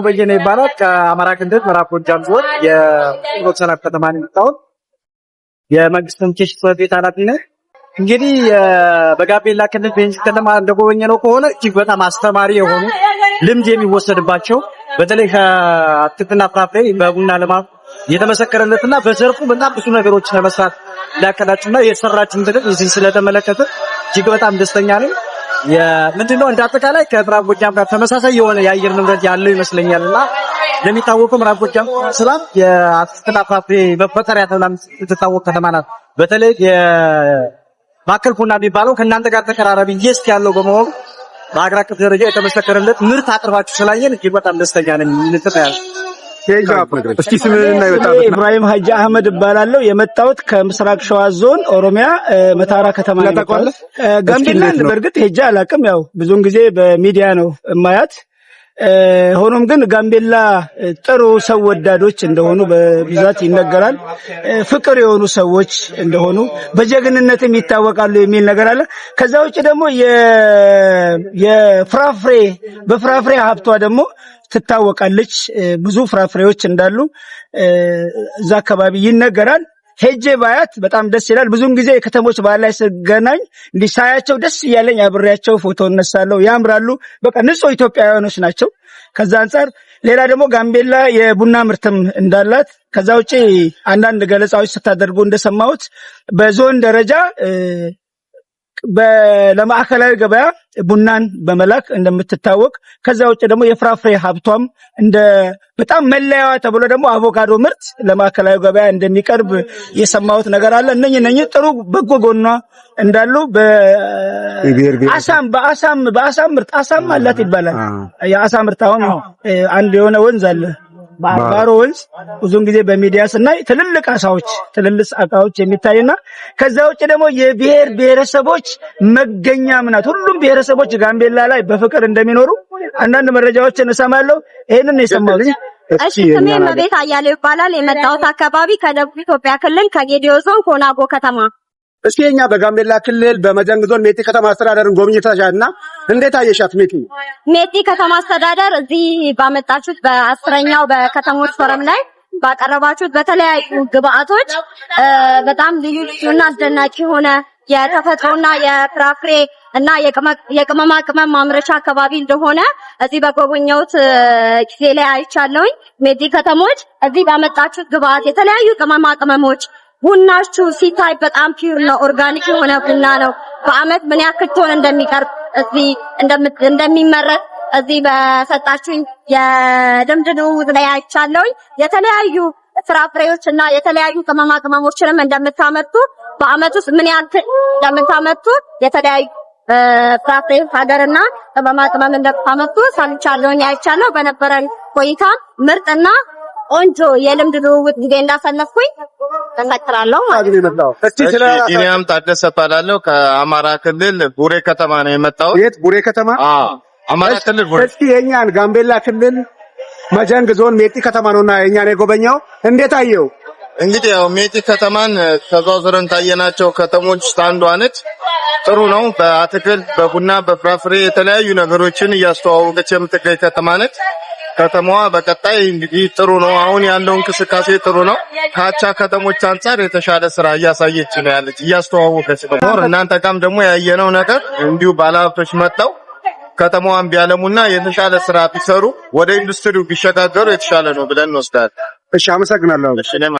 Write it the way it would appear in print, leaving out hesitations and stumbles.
በየነ ይባላል። ከአማራ ክልል ምዕራብ ጎጃም ዞን የፍኖተ ሰላም ከተማ ነው የመጣሁት። የመንግስት ኮሚኒኬሽን ጽሕፈት ቤት ኃላፊ ነኝ። እንግዲህ በጋምቤላ ክልል ቤንች ከተማ እንደጎበኘነው ከሆነ እጅግ በጣም አስተማሪ የሆኑ ልምድ የሚወሰድባቸው፣ በተለይ ከአትክልትና ፍራፍሬ በቡና ልማት የተመሰከረለትና በዘርፉ በጣም ብዙ ነገሮች ለመስራት እንዳቀዳችሁና የተሰራችሁን ነገር እዚህ ስለተመለከተ እጅግ በጣም ደስተኛ ነኝ። ምንድነው፣ እንደ አጠቃላይ ከምዕራብ ጎጃም ጋር ተመሳሳይ የሆነ የአየር ንብረት ያለው ይመስለኛል። እና እንደሚታወቀው ምዕራብ ጎጃም ሰላም የአትክልትና ፍራፍሬ መፈጠሪያ ተብላ የምትታወቅ ከተማ ናት። በተለይ የማዕከል ቡና የሚባለው ከእናንተ ጋር ተቀራራቢ taste ያለው በመሆኑ በሀገር አቀፍ ደረጃ የተመሰከረለት ምርት አቅርባችሁ ስላየን እጅግ በጣም ደስተኛ ነኝ። እስኪ ስምህንና የመጣበት ኢብራሂም ሀጂ አህመድ እባላለሁ። የመጣሁት ከምስራቅ ሸዋ ዞን ኦሮሚያ መታራ ከተማ ነው። ታውቀዋለህ? ጋምቤላን በእርግጥ ሄጄ አላውቅም። ያው ብዙውን ጊዜ በሚዲያ ነው እማያት። ሆኖም ግን ጋምቤላ ጥሩ ሰው ወዳዶች እንደሆኑ በብዛት ይነገራል። ፍቅር የሆኑ ሰዎች እንደሆኑ፣ በጀግንነትም ይታወቃሉ የሚል ነገር አለ። ከዛ ውጭ ደግሞ የፍራፍሬ በፍራፍሬ ሀብቷ ደግሞ ትታወቃለች። ብዙ ፍራፍሬዎች እንዳሉ እዛ አካባቢ ይነገራል። ሄጄ ባያት በጣም ደስ ይላል። ብዙውን ጊዜ የከተሞች ባህል ላይ ስገናኝ እንዲህ ሳያቸው ደስ እያለኝ አብሬያቸው ፎቶ እነሳለሁ። ያምራሉ። በቃ ንጹህ ኢትዮጵያውያኖች ናቸው። ከዛ አንጻር ሌላ ደግሞ ጋምቤላ የቡና ምርትም እንዳላት፣ ከዛ ውጪ አንዳንድ ገለጻዎች ስታደርጉ እንደሰማሁት በዞን ደረጃ ለማዕከላዊ ገበያ ቡናን በመላክ እንደምትታወቅ፣ ከዛ ውጭ ደግሞ የፍራፍሬ ሀብቷም እንደ በጣም መለያዋ ተብሎ ደግሞ አቮካዶ ምርት ለማዕከላዊ ገበያ እንደሚቀርብ የሰማሁት ነገር አለ። እነኝህ ጥሩ በጎ ጎኗ እንዳሉ፣ በአሳም በአሳም በአሳም ምርት፣ አሳም አላት ይባላል። የአሳ ምርት አሁን አንድ የሆነ ወንዝ አለ፣ ባሮ ወንዝ፣ ብዙውን ጊዜ በሚዲያ ስናይ ትልልቅ አሳዎች የሚታይና ከዛ ውጭ ደግሞ የብሔር ብሔረሰቦች መገኛም ናት። ሁሉም ብሔረሰቦች ጋምቤላ ላይ በፍቅር እንደሚኖሩ አንዳንድ መረጃዎችን እሰማለሁ። ይሄንን የሰማሁት። እሺ፣ ስሜ እመቤት አያሌው ይባላል። የመጣሁት አካባቢ ከደቡብ ኢትዮጵያ ክልል ከጌዲዮ ዞን ኮናጎ ከተማ። እስኪ የኛ በጋምቤላ ክልል በመጀንግ ዞን ሜቲ ከተማ አስተዳደርን ጎብኝተሻልና እንዴት አየሻት ሜቲ? ሜቲ ከተማ አስተዳደር እዚህ ባመጣችሁት በ10ኛው በከተሞች ፎረም ላይ ባቀረባችሁት በተለያዩ ግብአቶች በጣም ልዩ ልዩና አስደናቂ የሆነ የተፈጥሮና የፍራፍሬ እና የቅመማ ቅመም ማምረቻ አካባቢ እንደሆነ እዚህ በጎበኘሁት ጊዜ ላይ አይቻለሁኝ። ሜቲ ከተሞች እዚህ ባመጣችሁት ግብአት የተለያዩ ቅመማ ቅመሞች፣ ቡናችሁ ሲታይ በጣም pure ነው፣ organic የሆነ ቡና ነው። በአመት ምን ያክል ቶን እንደሚቀርብ፣ እዚህ እንደሚመረት እዚህ በሰጣችሁኝ የልምድ ልውውጥ ላይ አይቻለሁኝ። የተለያዩ ፍራፍሬዎች እና የተለያዩ ቅመማ ቅመሞችንም እንደምታመርቱ፣ በአመት ውስጥ ምን ያክል እንደምታመርቱ፣ የተለያዩ ፍራፍሬ ሀገርና ቅመማ ቅመም እንደምታመርቱ ሰምቻለሁኝ፣ አይቻለሁ። በነበረን ቆይታ ምርጥና ቆንጆ የልምድ ልውውጥ ጊዜ እንዳሳለፍኩኝ እመሰክራለሁ ማለት ነው። ቢኒያም ታደሰ እባላለሁ። ከአማራ ክልል ቡሬ ከተማ ነው የመጣሁት። የት? ቡሬ ከተማ? አዎ፣ አማራ ክልል ቡሬ። እስኪ የኛን ጋምቤላ ክልል መጀንግ ዞን ሜቲ ከተማ ነውና የኛን የጎበኘው እንዴት አየው? እንግዲህ ያው ሜቲ ከተማን ተዘዋውረን ካየናቸው ከተሞች ውስጥ አንዷ ነች። ጥሩ ነው። በአትክልት፣ በቡና፣ በፍራፍሬ የተለያዩ ነገሮችን እያስተዋወቀች የምትገኝ ከተማ ነች። ከተማዋ በቀጣይ እንግዲህ ጥሩ ነው። አሁን ያለው እንቅስቃሴ ጥሩ ነው። ከአቻ ከተሞች አንጻር የተሻለ ስራ እያሳየች ነው ያለች፣ እያስተዋወቀች ነው። እናንተ ጋም ደግሞ ያየነው ነገር እንዲሁ ባለሀብቶች መጥተው ከተማዋን ቢያለሙና የተሻለ ስራ ቢሰሩ፣ ወደ ኢንዱስትሪው ቢሸጋገሩ የተሻለ ነው ብለን እንወስዳለን። እሺ፣ አመሰግናለሁ። እሺ፣ እኔም